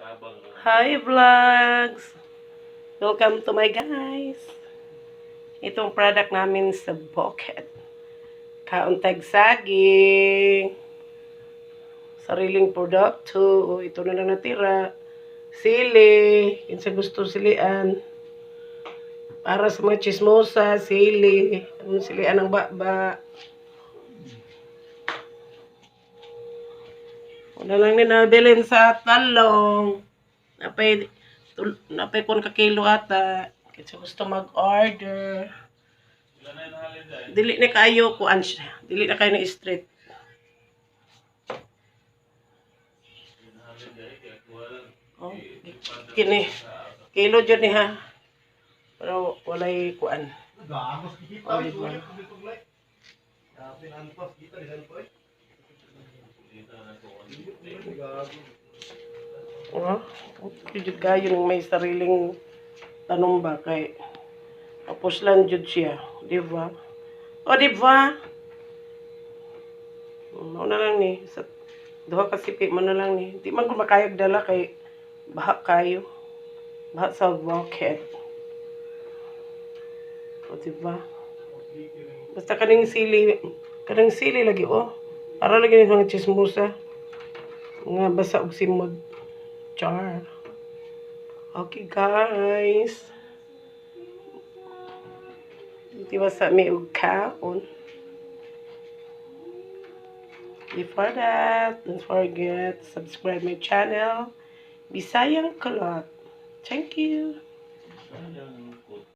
Hi, vlogs! Welcome to my guys! Itong product namin sa bukid. Kauntag saging. Sariling produkto. Ito na lang natira. Sili. Kinsa gusto silian. Para sa mga chismosa, sili. Anong silian ng baba. Wala lang ni nabilin sa talong. Napay kun ka kilo ata. Kasi gusto mag-order. Dili na kayo kuan siya. Dili na kayo na street. Oh, kini kilo jud ni ha. Pero walay kuan. Oh, di ba? Oh, okay jud kayo nang may sariling tanong ba kay tapos lang jud siya, di ba? O, di ba? Mao na lang ni sa duha ka sipi mo na lang ni. Di man ko makayag dala kay baha kayo. Baha sa bukid. O, di ba? Basta kaning sili lagi oh. Para lagi ni mga chismosa. Nga basa og simod. Char. Okay, guys. Di ba sa may og kaon? Before that, don't forget subscribe my channel, Bisayang Kulot. Thank you.